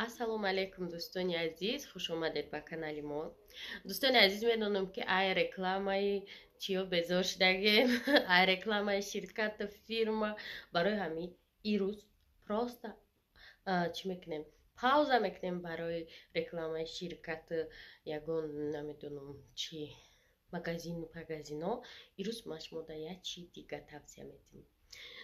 Ассалому алайкум, дӯстони азиз, хушомадед ба канали мо. Дӯстони азиз, медонам, ки ай рекламаи чиё безор шудагем, ай рекламаи ширкату фирма. Барои ҳамин ирӯз просто чӣ мекунем? Пауза мекунем барои рекламаи ширкату ягон, намедонам чи, магазину пагазино. Ирӯз ман шумода як чи дига тавсия медиҳам.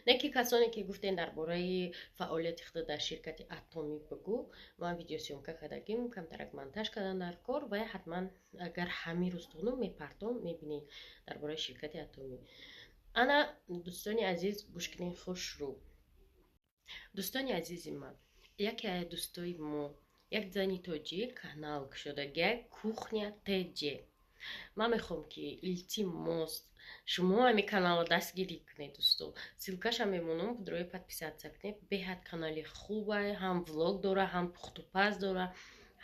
Не ки касоне ки гуфтен, дар бораи фаъолияти худ дар ширкати Атомӣ бигӯ, ман видеосъёмка кардагим, камтарак монтаж кардан дар кор ва ҳатман агар ҳамин рӯз тонум мепартом, мебинед дар бораи ширкати Атомӣ. Ана, дӯстони азиз, гӯш кунед хушрӯ. Дӯстони азизи ман, яке аз дӯстои мо, як зани тоҷик, канал кушодагия, «Кухня ТЖ». Ман мехоҳам, ки, илтимос, шумо ҳамин каналро дастгирӣ кунед. Дӯсто, ссылкаша мемонам, будрои подписаться кунед. Беҳад канали хубай, ҳам влог дора, ҳам пухтупаз дора,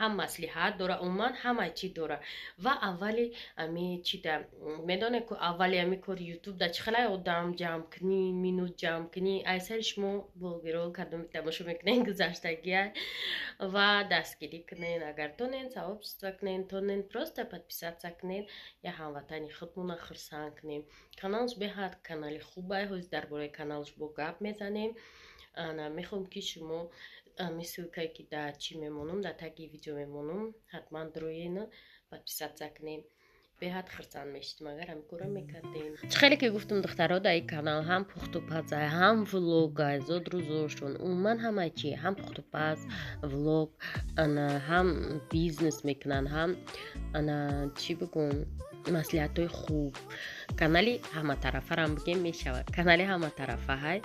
ҳам маслиҳат дора, умуман ҳамаи чӣ дора. Ва аввали ами чида, медонед ку, аввали ами кори Ютуб да чӣ хелай одам ҷамъ кунӣ, минут ҷамъ кунӣ, айсари шумо блогеро кадоми тамошо мекунед, гузаштагия. Ва дастгирӣ кунед, агар тонен сообщество кунед, тонен просто подписаться кунед, я ҳамватани худмона хурсанд кунем. Каналш беҳад канали хубай. Ҳозир дар бораи каналш бо гап мезанем. Ана, мехоҳам, ки шумо ами ссылкае ки дар чӣ мемонам, дар таги видео мемонам, ҳатман дроена подписаться кунем. Беҳад хурсанд мешидем, агар ҳамин корро мекардем. Чӣ хеле ки гуфтам, духтаро, дар ин канал ҳам пухтупазай, ҳам влогай, зодрӯзошон, умуман ҳамаи чи, ҳам пухтупаз, влог, ана ҳам бизнес мекунанд, ҳам ана чӣ бигӯм, маслиҳатҳои хуб. Канали ҳаматарафарам бигем мешавад, канали ҳаматарафа ҳай.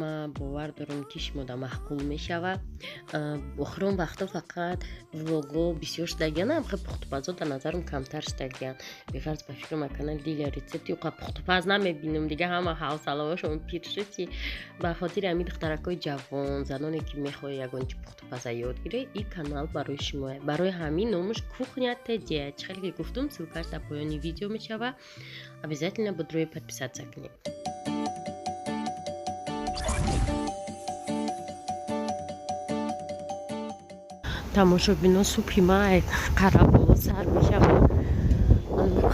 Ман бовар дорам, ки шумода маъқул мешавад. Охирон вақто фақат влого бисёр шудагиан, ҳам хел пухтупазо дар назарам камтар шудагиан. Беғарз, ба фикрам, канали Дилия Рецепти уқа пухтупаз намебинам, дига ҳама ҳавсалаҳошон пир шуд. Чи ба хотири ҳамин, духтаракҳои ҷавон, заноне ки мехоҳед ягон чи пухтупаза ёд гиред, ин канал барои шумо. Барои ҳамин номаш «Кухня ТЖ». Чӣ хеле ки гуфтум, ссылкаш дар поёни видео мешавад, обязательно будрӯи подписаться кунед. Тамошобино, субҳи ма Қараболо сар мешавад.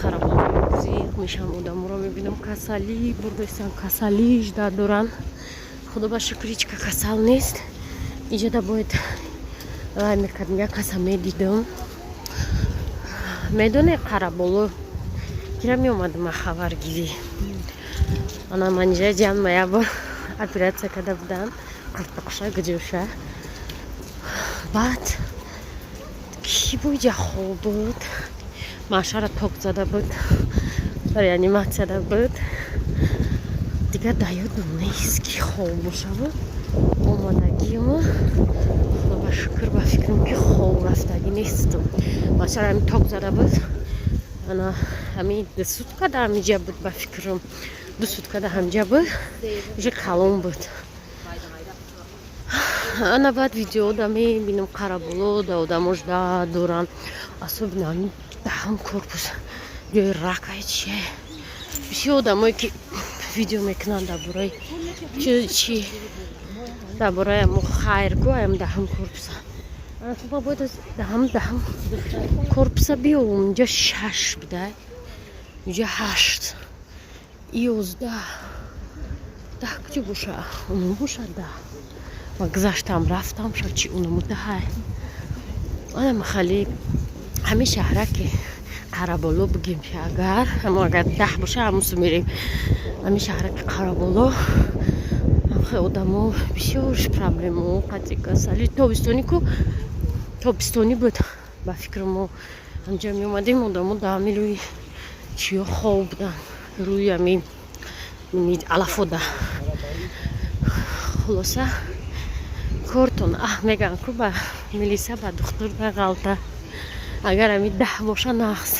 Қараболо зиқ мешавам, одаморо мебинам, касалӣ бурдастан, касалӣ жда доранд. Худо ба шукр, ҳеч ка касал нест. Иҷода бояд вай мекардем, як каса медидам. Медоне, Қараболо кира меомадам хабаргирӣ. Ана манижа ҷанма як бор оператсия карда буданд, қуртоқша гуҷоша. Баъд ки бо иҷа хоб буд, машара ток зада буд, реаниматсияда буд. Дигар дар ёдам нест, ки хоб бошаву омадагима. Худо ба шукр, ба фикрам, ки хоб рафтагӣ нестам. Машара ҳами ток зада буд. Ана ҳами 2 сутка дар ҳамиҷа буд, ба фикрам, 2 сутка дар ҳамиҷа буд, уже калон буд. Ана баъд видеода мебинам, Қараболо да одамош да доранд, особенно ҳами даҳам корпус, ҷои ракай чие. Бисёр одамое ки видео мекунанд дар бораи чи, дар бораи амо хайр ку, ам даҳам корпуса. Ма бояд даҳам корпуса биёвам. Инҷа шаш будай, инҷа ҳашт, 11, 10 куҷо боша? Уну боша 10. Ма гузаштам, рафтам, шо чи унуму даҳай. Ана махали ҳамин шаҳраки Қараболо бигем ки, агар ҳамо, агар 10 боша, ҳамусу мерем. Ҳамин шаҳраки Қараболо ҳамхе одамо бисёр проблемо қатъи касали. Тобистони ку, тобистонӣ буд, ба фикри мо, ҳамҷа меомадем, одамо дар ҳамин рӯи чиё хоб буданд, рӯи ҳамин алафода. Хулоса, кортон аҳ мегӯянд ку, ба милиса, ба духтур нағалта. Агар ҳами 10 боша, нағз,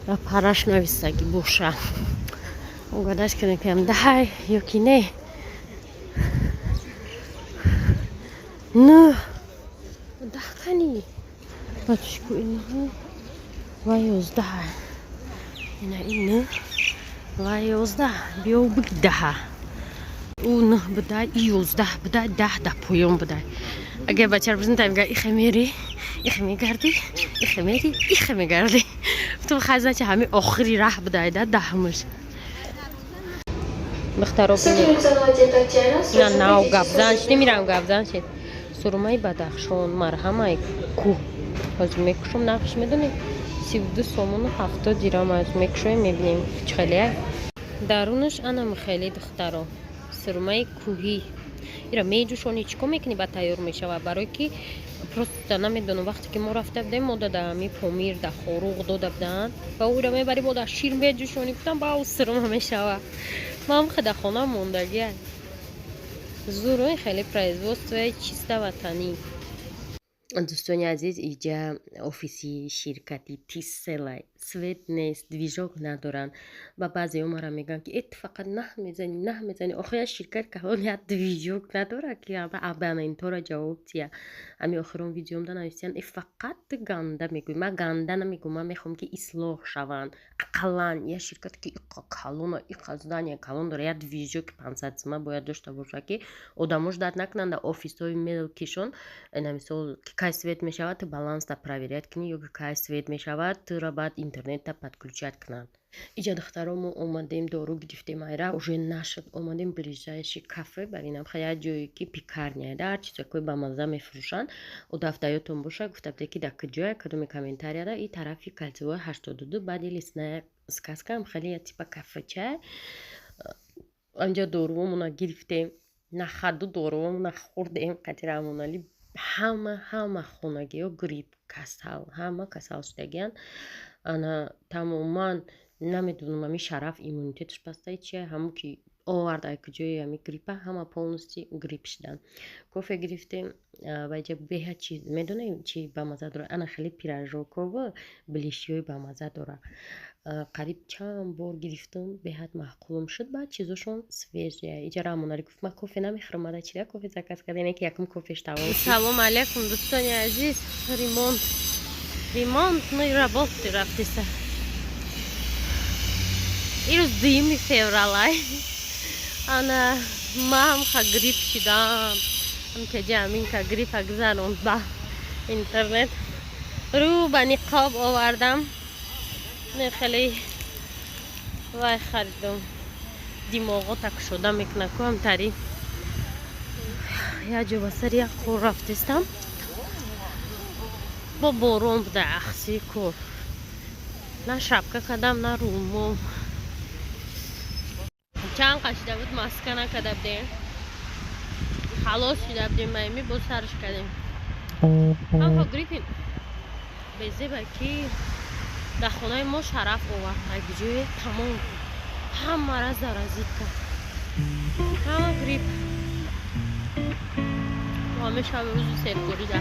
ба параш нависагӣ боша, угадать кунем, ки ам даҳай ё ки не. Нӯ, 10 кани батушку, инҳо ва 11, ина ин нӯ ва 11. Биё, биги даҳа. Ӯ нӯҳ будай, и 11 будай, 10 дар поён будай. Агар бачаро бизн та мега ихе мери, ихе мегарди, ихе мери, ихе мегарди. Гуфтам хай, значит, ҳами охири раҳ будайда даҳмаш. Духтаро, на нав гапзан шид, мирам гапзан шид. Сурмаи Бадахшон, марҳамаи кӯҳ. Ҳозир мекушам, нархш медонед? 32 сомону 70 дирам аст. Мекушоем, мебинем чӣ хеле дарунаш. Анам хеле, духтаро, сурмаи кӯҳӣ. Ира меҷӯшонӣ, чӣ кор мекунӣ, ба тайёр мешавад. Барое ки просто намедонам, вақте ки мо рафта будем, мо да ҳами Помир, да Хоруғ дода буданд ва ӯра мебарӣ, бо дар шир меҷӯшонӣ. Гуфтам, ба ӯ сурма мешавад. Ман хада хона мондагия зур, хеле производствои чиста ватанӣ. Дӯстони азиз, иҷа офиси ширкати Тисселай. Свет нест, движок надоранд. Ба баъзеҳо мара мегӯянд, ки э, ту фақат наҳ мезанӣ, наҳ мезанӣ. Охир як ширкат калон як движок надорад, ки абонентҳоро ҷавоб диҳад. Ҳами охирон видеомда нависиянд: э, фақат ту ганда мегӯӣ. Ман ганда намегӯм, ман мехоҳам, ки ислоҳ шаванд. Ақаллан як ширкате ки иқа калона, иқа здания калон дорад, як движоки 500 сима бояд дошта бошад, ки одамо ждать накунанд дар офисҳои мелкишон. Мисол, ки кай свет мешавад, ту баланста проверять кунӣ, ё ки кай свет мешавад, тура баъд интернетта подключать кунанд. Иҷа, духтаро, мо омадем, дору гирифтем, айра уже нашуд. Омадем ближайший кафе, баринам як ҷое ки пекарня да, ҳар чизакои бамазза мефурӯшанд. Одафта ёдтон боша, гуфта буде, ки дар куҷоя, кадоми комментарияда. И тарафи кольцевой 82, баъди Лесная сказка ам хеле я типа кафеча. Анҷа доруомона гирифтем, нахаду доруомона хӯрдем. Қатирамонали ҳама хонагиҳо грипп, касал, ҳама касал шудагиянд. Ана тамоман намедонам, ами Шараф иммунитеташ пастаи чия, ҳамо ки овард ай куҷои ами гриппа, ҳама полностью грипп шуданд. Кофе гирифтем ва иҷа беҳад чиз, медонем, чи бамазза дорад? Ана хеле пирожокову белишиҳои бамазза дорад. Қариб чанд бор гирифтам, беҳад маъқулум шуд. Баъд чизошон свежия. Иҷа Рамонари гуфт: ман кофе намехӯрам, мада чира кофе заказ кардем, ки якум кофеш тамом. Салом алейкум, дӯстони азиз. Ремонт, ремонтный работы рафтиса. Ирӯз 2 февралай. Ана ман ха грипп шидам. Ҳамкаҷи аминка гриппа гузаронд ба интернет. Рӯ ба ниқоб овардам. Не, хеле вай харидам. Димоғота кушода мекуна ку ҳамтари. Як ҷо ба сари як кор рафтистам. Бо борон буда, ахси кор. На шапка кардам, на румол. Чанд қашида буд, маска накарда будем. Халос шида будем, майми боз сарш кардем. Ҳамфа гриппи безеба, ки дар хонаи мо Шараф овард, ҷое тамом ҳамара заразить кард, ҳама грипп, ҳама шаби рӯзи серкорида.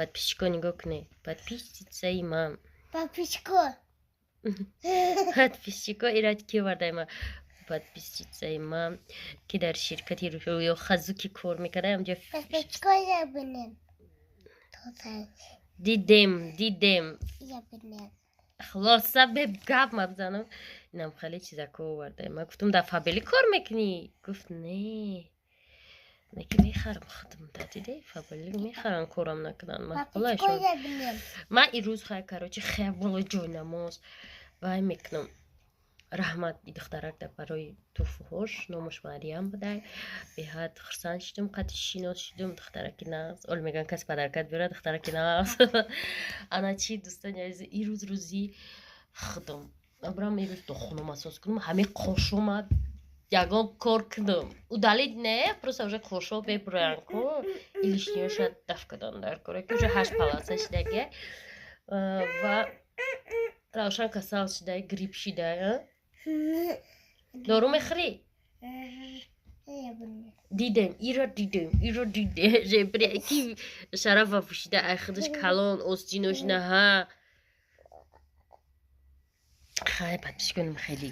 Подписчико, нигоҳ кунед, подписчицаи ман. Подписчико. Подписчико, ира ки овардаи ман, подписчицаи ман, ки дар ширкати ё хазуки кор мекарда ҳамҷа. Подписчико ябинем. Дидем, дидем. Ябинем. Хулоса, беб гап ма бизанам. Инам хеле чизако овардаи ман. Гуфтам: дар Фаберлик кор мекунӣ? Гуфт: не, неки мехарам худам. Да, диде, Фаберлик мехарам, корам накунанд. Подписчико ябинем. Ман ирӯз хай, короче, хе болои ҷойнамоз вай мекунам. Раҳмат духтаракда барои туҳфаҳош. Номаш Мариям будай. Беҳад хурсанд шудум, қати шинос шудум. Духтараки нағз. Ол меган, каси подаркат биёрад, духтараки нағз. Ана чи, дӯстони азиз, ирӯз рӯзи худам. Абрам ирӯз дохунам асос кунам, ҳамин қошома ягон кор кунам. Удалить не, просто уже қошо бебуроян ку, илишниёша даф кадан дар кора, ки уже ҳашт полоса шидаге. Ва Равшан касал шидай, грипп шидай. Дору мехӯрӣ? Дидем, иро дидем, иро дидем. Жебре ки шарафа пӯшида, ай худаш калон, остинош наҳа. Хай, подписчиконам, хеле.